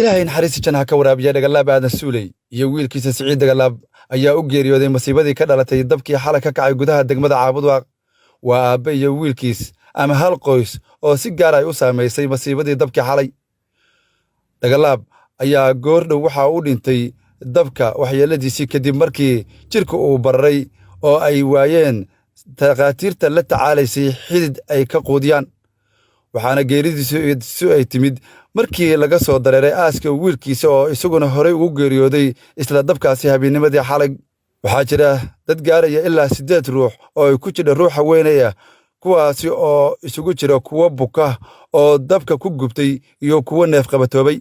Ilaahay naxariista janna ha ka waraabiya. Dhagalaab Aadan Suuley iyo wiilkiisa Siciid Dhagalaab ayaa u geeriyooday masiibadii ka dhalatay dabkii xalay ka kacay gudaha degmada Caabudwaaq. Waa aabbe iyo wiilkiis ama hal qoys oo si gaar ay u saamaysay masiibadii dabkii xalay. Dhagalaab ayaa goordhow waxa u dhintay dabka waxyeeladiisii, kadib markii jidhka uu bararay oo ay waayeen takhaatiirta la tacaalaysay xidid ay ka quudiyaan. Waxaana geeridiisu ay timid markii laga soo dareeray aaska wiilkiisa, oo isaguna horey ugu geeriyooday isla dabkaasi habeennimadii xalay. Waxaa jira dad gaaraya ilaa siddeed ruux oo ay ku jidha ruuxa weynaya, kuwaasi oo isugu jira kuwo buka oo dabka ku gubtay iyo kuwo neef qabatoobay.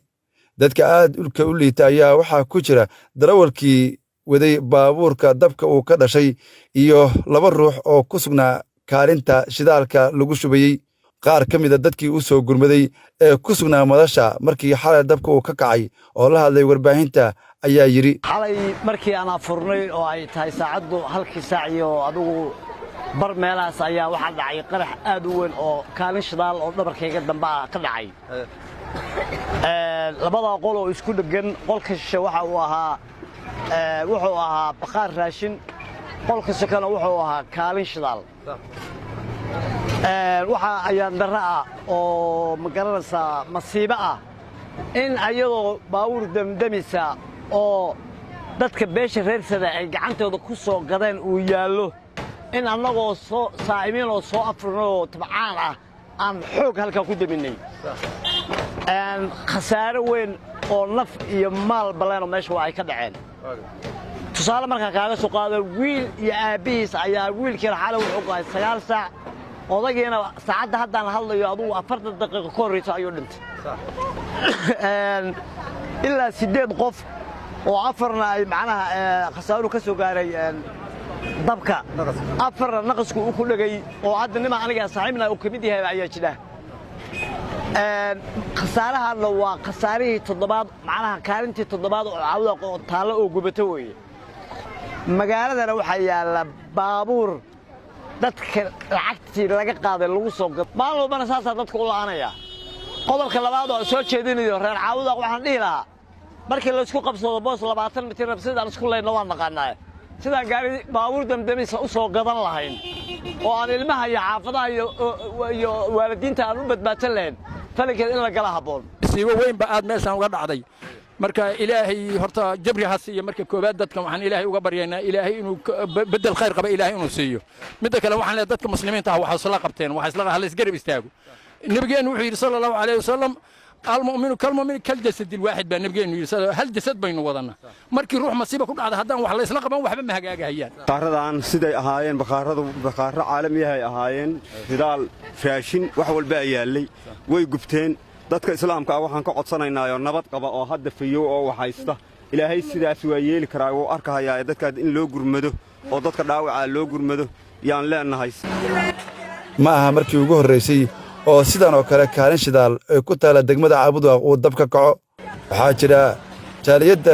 Dadka aad ulka u liita ayaa waxaa ku jira darawalkii waday baabuurka dabka uu ka dhashay iyo laba ruux oo ku sugnaa kaalinta shidaalka lagu shubayey. Qaar ka mida dadkii u soo gurmaday ee ku sugnaa madasha markii xalay dabka uu ka kacay oo la hadlay warbaahinta ayaa yidhi: Xalay markii aan afurnay oo ay tahay saacaddu 1-kii saac iyo adigu bar meelahaas, ayaa waxaa dhacay qarax aad u weyn oo kaalin shidaal oo dhabarkayga dambe ah ka dhacay. Labadaa qol oo isku dheggan, qolka shishe waxa uu ahaa wuxuu ahaa bakhaar raashin, qolka sokana wuxuu ahaa kaalin shidaal. Waxaa ayaan darro ah oo, ma garanaysaa, masiibo ah in ayadoo baabuur damdamisa oo dadka beesha reersada ay gacantooda ku soo gadeen uu yaallo, in annagoo soo saa'imiin oo soo afurnay oo tabcaan ah aan xoog halkaa ku deminnay. Khasaare weyn oo naf iyo maal baleenoo meesha waa ay ka dhaceen. Tusaale markaan kaaga soo qaado, wiil iyo aabbihiis ayaa, wiilkiina xalay wuxuu go'ay 9 saac, odagiina saacadda haddaan hadlayo adugu 40 daqiiqo ka horrayso ayuu dhintay. Ilaa siddeed qof oo afarna ay macnaha khasaaruhu ka soo gaaray dabka, afarna naqasku uu ku dhegay, oo hadda nima aniga saaxiibna uu ka mid yahay ayaa jira. Khasaarahaadna waa khasaarihii toddobaad, macnaha kaalintii toddobaad oo Caawda oo taallo oo gubato weeye. Magaaladana waxaa yaalla baabuur dadka lacagtii laga qaaday lagu soo gado. Maalin walbana saasaa dadka u la'aanaya. Qodobka labaad oo aan soo jeedinayo reer Caawudaaq, waxaan dhihi lahaa, markii laysku qabsado boos 20 mitir, sidaan isku laydna waan naqaanaa, sidaan gaari baabuur damdamisa u soo gadan lahayn oo aan ilmaha iyo xaafadaha iyo waalidiinta aan u badbaadsan lahayn, falinkeed in la gala habboon. Masiibo weyn ba aad meeshaan uga dhacday. Marka Ilaahay horta jabri ha siiyo. Marka koowaad dadkan waxaan Ilaahay uga baryaynaa Ilaahay inuu bedel khayr qaba Ilaahay inuu siiyo. Midda kale waxaan leeyahay, dadka muslimiinta ah waxa isla qabteen, waxa isla ha la isgarab istaago. Nabigeennu wuxuu yidhi, sala Allahu calayhi wasalam: "المؤمن كالمؤمن كالجسد الواحد" baa nabigeenu yidhi. Hal jasad baynu wadanaa. Markii ruux masiiba ku dhacda, haddaan wax la isla qaban, waxba ma hagaagahayaan. Bakhaaradan siday ahaayeen, bakhaaradu bakhaarro caalamiyahay ahaayeen. Shidaal, raashin, wax walba yaallay, way gubteen. Dadka islaamka ah waxaan ka codsanaynaayo nabad qaba oo hadda fayow oo waxhaysta, Ilaahay sidaas waa yeeli karaa, wuu arkahayaa, dadkaas in loo gurmado oo dadka dhaawacaa loo gurmado yaan leennahay. Ma aha markii ugu horraysay oo sidan oo kale kaalin shidaal ay ku taalla degmada Caabudwaaq uu dab ka kaco. Waxaa jira jaaliyadda.